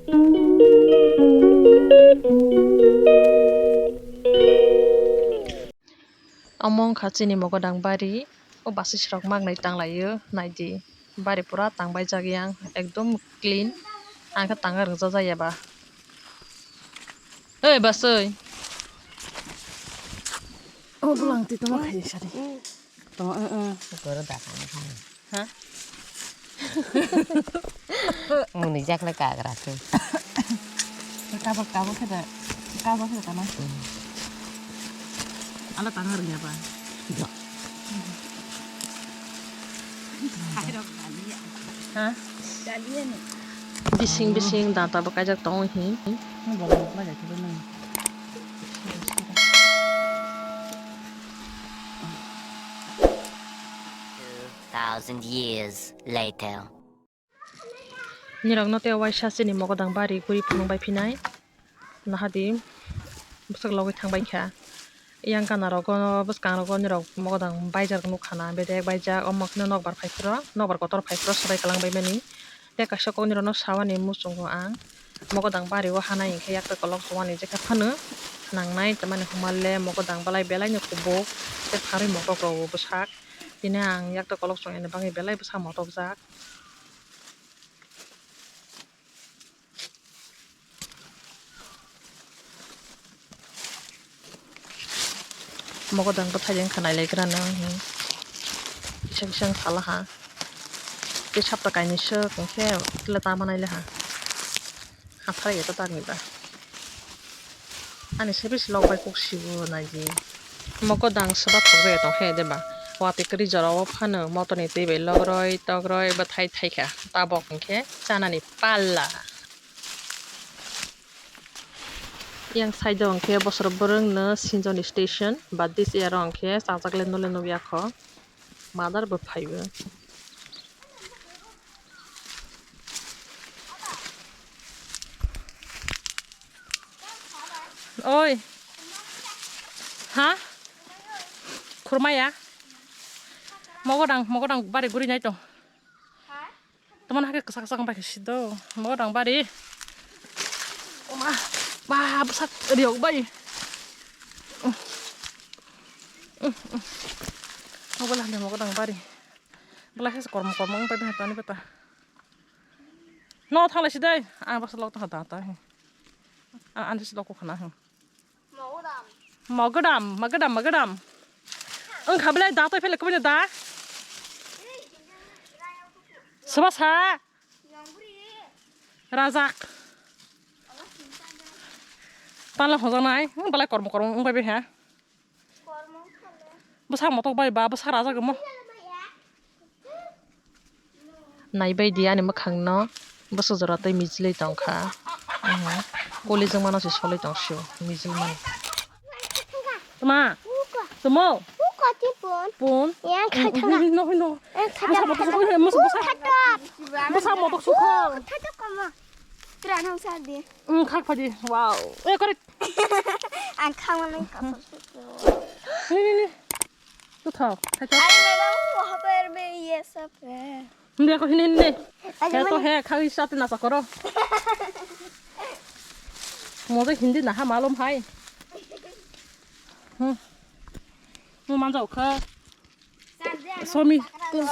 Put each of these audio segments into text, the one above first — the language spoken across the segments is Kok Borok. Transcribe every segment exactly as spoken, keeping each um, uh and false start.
Omo wngkha chini mogodang bari, o basisrok magnai tanglaio, naidi bari pura tangbaijak yang, ekdom clean, ang khe tanga rwngjakya ba. Oi basoi. O bwlang twi tongma khaidi sari. Tongma, eh, eh. Goro da kani kani. Ha? Mwnwi jakle kagra khe. Kabo, kabo khe da, kabo khe da kana. Ala tanga rwngya ba. Ha? Bising bising data bo kaijak tongo hi. Two thousand years later. Nirok no tei waisa chini mogodang bari guri phunuk bai phinai. Nahadi bwswk logwi thang bai kha. Yang gana rogo bwskang rogo nirok mogodang baijak nukha na bedek baijak omo kheno nokbar phai phuru nokbar kotor phai phuru swbai kwlang bai mani. Tei kaisa kok nirok no sawani muchungo ang mogodang bari o hanai hinkhe yak tei kolok chumani jekha phano nangnai tamani humalle mogodang belai belai no kubuk tei pharwi motok rok bo bwsak tini ang yak tei kolok chumani bagwi belai bwsa motok jak. Mogodang bwthai wngkha nailaigrano, hmm. Kisa kisa wngkha laha. Tei sapta kainwi swk hwnkhe tila tama naile ha. Hathara ya ta tangwi ba. Ani se bisi lok bai kok sibo naidi. Mogodang swba thokjagwi tongkhe de ba. Watwi kwrwi jorao phano motorni twi bai logroi togroi bwthai thaikha. Tabok hwnkhe chanani palla. Yang side o hwnkhe bosor bwrwngno Sinjoni station, but this year o hwnkhe chajak le nole nukya kho. Mother bo phaibo. Oi. Ha? Khurmaya? Mogodang, mogodang bari guri nai tong. Tamani hakhe kwchak kwchak wngpai khe sido. Mogodang bari. Oma. Ba, bwsak riyok bai. Mobile hande mogodang bari. Belai khe kormo kormo wngpai bini tani beta. No thanglai sidai. Ang bwsa lok tongkha da ta. Ang ani si lok khna. Mogodam, mogodam, mogodam. Wngkha belai da toi phele kubui da. Soba sa. Rajak. Tala hojanai, belai kormo kormo wngbai bai ha. Bwsa motok bai ba, bwsa rajak mo. Naibai di ani mwkhangno, bwswk jora tei mijilwi tongkha. Oho, koli jwngmano se solwi tongsio, mijilmani. Tma? Tmo? Pun? Yang kha thanga. No, no. Bwsa motok sukha, bwsa, bwsa. Bwsa motok sukha. Thato kama. Tura nang sa di. Khak phadi. Wow. Eh, kore. Ang khang nang ka. Ni, ni, ni. Tu thok, khai thok. अरे मैडम, वहाँ पर भी ये सब है। देखो, हिंदी, हिंदी। अरे है तो मैंने है, खाली साथ ना सको। मुझे हिंदी ना मालूम है। Hmm. Mo manjak kha. Somi,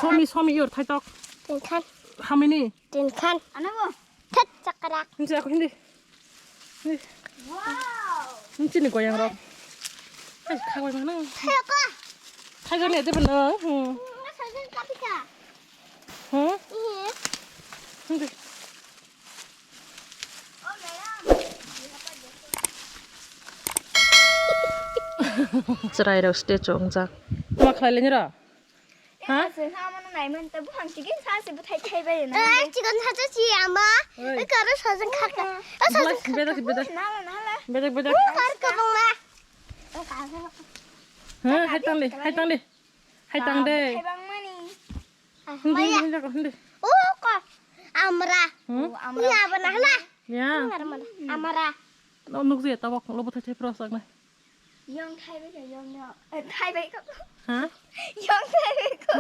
somi, somi yor thai tok. Tinkhan. How many? Tinkhan. Ano bo? Thet chakrak. Hindi ako, hindi. Hindi. Wow. Hindi ni goyang rok. Ay, kawai mana? Thai ko. Thai ko ni, di ba na? Hmm. Nga sa jin kapi ka. Hmm? Iya. Hindi. Chwrairok statue wngjak. Ma khlai le niro? Ha? Chwng ha mano nai man ta buphang chikon sa se bwthai thai bai na. Eh, chikon sa cha chi ama. Oi. Eh, karo sa jang khaka. Eh, sa jang khaka. Bedak, bedak. Na la, na la. Bedak, bedak. Eh, kar ka bang na. Eh, kar ka. Ha, hai tang le, hai tang le. Hai tang de. Hai bang mani. Hindi, hindi, hindi. Oh, ko. Amra. Hmm? Ini apa nah lah? Ya. Ini apa nah? Amra. No, nuk je tabok lo bwthai thai pro sak na. Yong thai bai ka, yong, yong. Eh, thai bai ka. Ha? Yong thai bai ka.